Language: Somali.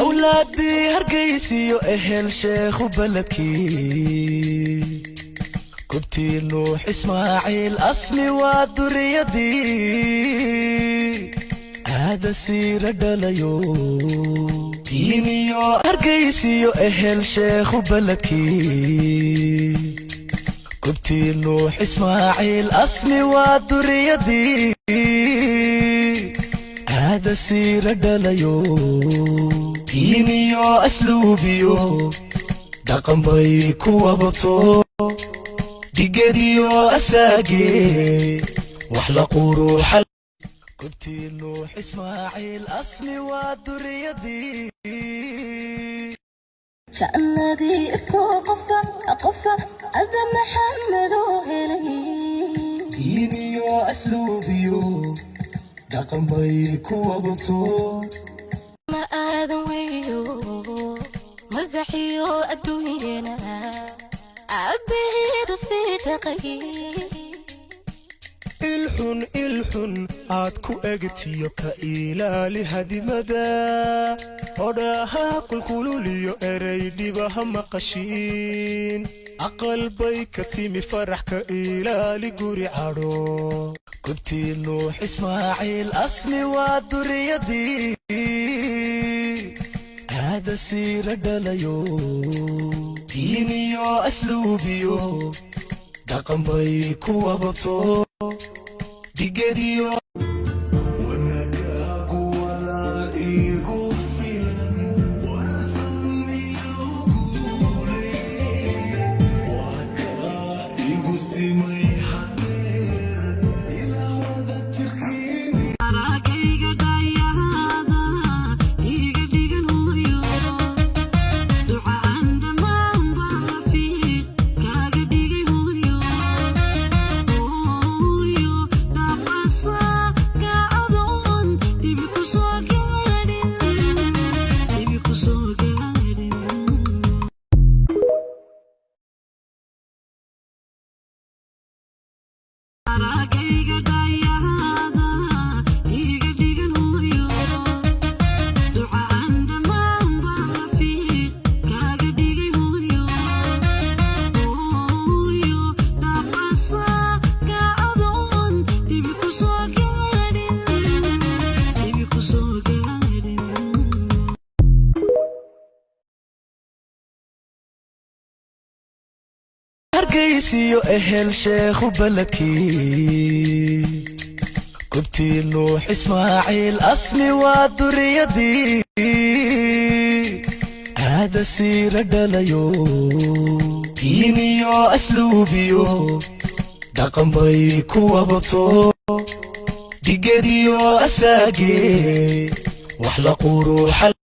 Awlaadii Hargaysiyo ehel sheekhu beledkii, gobtii Nuux Ismaaciil asmi waa duriyadii aada siira dhalayo. Diiniyo Hargaysiyo ehel sheekhu beledkii, gobtii Nuux Ismaaciil asmi waa duriyadii aada siira dhalayo. Diiniyo asluubiyo dhaqan bay ku wabato, dhigadiyo asaage wax la quruuxa. Gobtii Nuux Ismaaciil asmi waa duriyadii. Jannadii ifkoo qofa qofa ada Maxamed oo helay. Diiniyo asluubiyo dhaqan bay ku wabato. Ma aadan weyo magaxiyo adduunyana aabbaheedu sii dhaqay. Ilxun ilxun aad ku egtiyo ka ilaali hadimada, odhaha kulkululiyo erey dhibaha maqashiin. Aqal bay ka timi farax, ka ilaali guri cadho. Gobtii Nuux Ismaaciil asmi waa duriyadii aada siira dhalayo. Diiniyo asluubiyo dhaqan bay ku wabato, dhigadiyo. Wanagaagu walaal iigu filan, warsan guule waa kaa igu simay hadeer ilaa wada jirkiin. Arakayga dhayaada iga dhigan hooyo, ducaan dhammaanba fiiq kaaga dhigay hooyo. Hooyo dhaafasa kaadoon dhibi ku soo gaadhin, dhibi ku soo gaadhin. Arakayga dhayaada iga dhigan hooyo, ducaan dhammaanba fiiq kaaga dhigay hooyo. Hooyo dhaafasa kaadoon dhibi ku soo gaadhin, dhibi ku soo gaadhin. Hargaysiyo ehel sheekhu beledkii, gobtii Nuux Ismaaciil asmi waa duriyadii aada siira dhalayo. Diiniyo asluubiyo dhaqan bay ku wabato, dhigadiyo asaage wax la quruuxa.